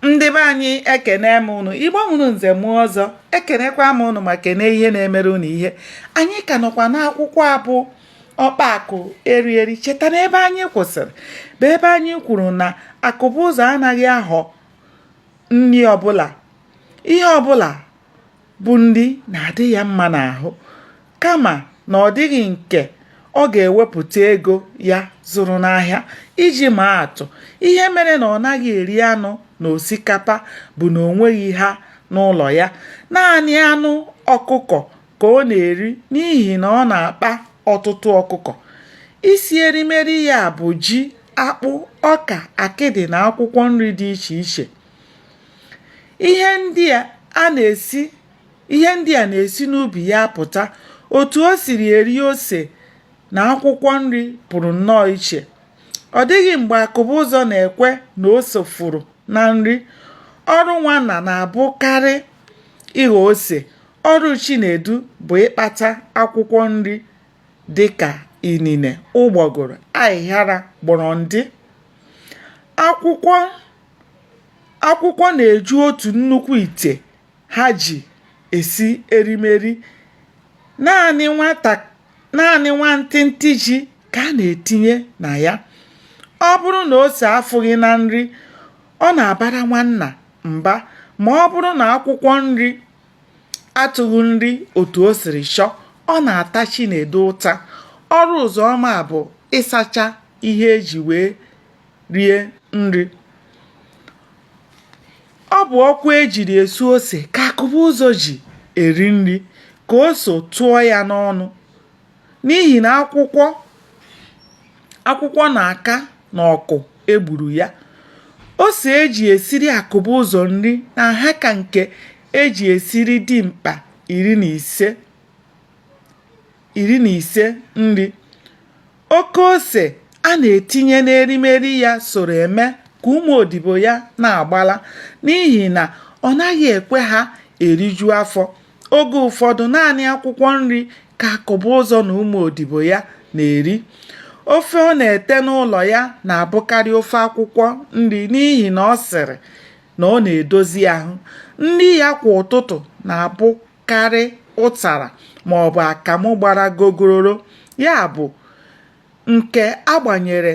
Ndị be anyị, ekene m unu. Igbo mụrụ nze mụọ ọzọ, ekenekwa m unu ma kene ihe na-emere unu ihe. Anyị ka nọkwa n'akwụkwọ a bụ Ọkpa Akụ Eri Eri. Cheta na ebe anyị kwụsịrị bụ ebe anyị kwuru na Akụbụzọ anaghị ahọ nri ọbụla. Ihe ọbụla bụ nri na-adị ya mma n'ahụ, kama na ọ dịghị nke ọ ga-ewepụta ego ya zụrụ n'ahịa. Iji maa atụ, ihe mere na ọ naghị eri anụ na osikapa bụ na o nweghị ha n'ụlọ ya. Naanị anụ ọkụkọ ka ọ na-eri n'ihi na ọ na-akpa ọtụtụ ọkụkọ. Isi erimeri ya bụ ji, akpụ, ọka, akịdị na akwụkwọ nri dị iche iche. Ihe ndị a na-esi ihe ndị a na-esi n'ubi ya apụta. Otu o siri eri ose na akwụkwọ nri pụrụ nnọọ iche. Ọ dịghị mgbe Akụbụzọ na-ekwe na ose furu na nri. Ọrụ Nwanna na-abụkarị ịghọ ose. Ọrụ Chinedu bụ ịkpata akwụkwọ nri dị ka inine, ụgbọgụrụ, aịhara, gbọrọndị. Akwụkwọ na-eju otu nnukwu ite ha ji esi erimeri. Naanị nwantịntị ji ka a na-etinye na ya. Ọ bụrụ na ose afụghị na nri, ọ na-abara Nwanna mba ma ọ bụrụ na akwụkwọ nri atụghị nri otu o siri chọọ, ọ na-ata Chinedu ụta. Ọrụ Ụzọma bụ ịsacha ihe e ji wee rie nri. Ọ bụ ọkụ e jiri esu ose ka Akụbụzọ ji eri nri ka ose tụọ ya n'ọnụ n'ihi na akwụkwọ na-aka n'ọkụ egburu ya. Ose e ji esiri Akụbụzọ nri na-aha ka nke e ji esiri dimkpa 15 nri. Oke ose a na-etinye n'erimeri ya soro eme ka ụmụ odibo ya na-agbala n'ihi na ọ naghị ekwe ha eriju afọ. Oge ụfọdụ, naanị akwụkwọ nri ka Akụbụzọ na ụmụ odibo ya na-eri. Ofe ọ na-ete n'ụlọ ya na-abụkarị ofe akwụkwọ nri n'ihi na ọ sịrị na ọ na-edozi ahụ. Nri ya kwa ụtụtụ na-abụkarị ụtara maọbụ akamụ gbara gogororo, ya bụ nke a gbanyere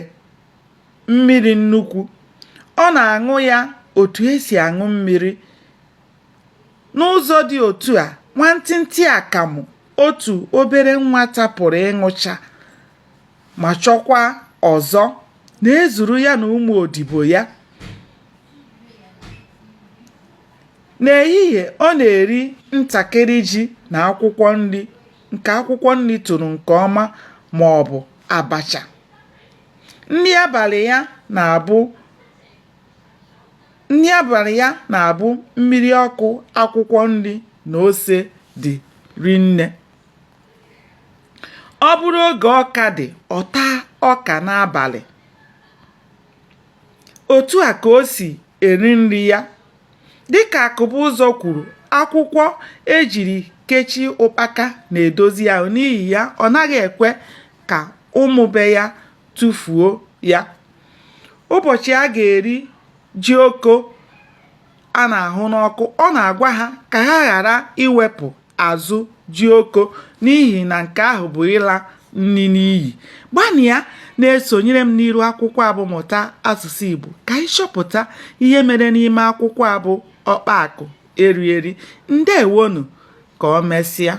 mmiri nnukwu. Ọ na-aṅụ ya otu e si aṅụ mmiri. N'ụzọ dị otu a, nwantịntị akamụ otu obere nwata pụrụ ịṅụcha ma chọkwa ọzọ na-ezuru ya na ụmụ odibo ya. N'ehihie, ọ na-eri ntakịrị ji na akwụkwọ nri nke akwụkwọ nri tụrụ nke ọma ma ọ bụ abacha. Nri abalị ya na-abụ Nri abalị ya na-abụ mmiri ọkụ akwụkwọ nri na ose dị rinne. Ọ bụrụ oge ọka dị, ọ taa ọka n'abalị. Otu a ka o si eri nri ya. Dịka Akụbụzọ kwuru, akwụkwọ e jiri kechie ụkpaka na-edozi ahụ n'ihi ya ọ naghị ekwe ka ụmụ be ya tụfuo ya. Ụbọchị a ga-eri jioko a na-ahụ n'ọkụ, ọ na-agwa ha ka ha ghara iwepụ azụ jioko n'ihi na nke ahụ bụ ịla nri n'iyi. Gbanịa na-esonyere m n'iru akwụkwọ a bụ Mụta Asụsụ Igbo ka anyị chọpụta ihe mere n'ime akwụkwọ a bụ Ọkpa Akụ Eri Eri. Ndewonu, ka o mesịa.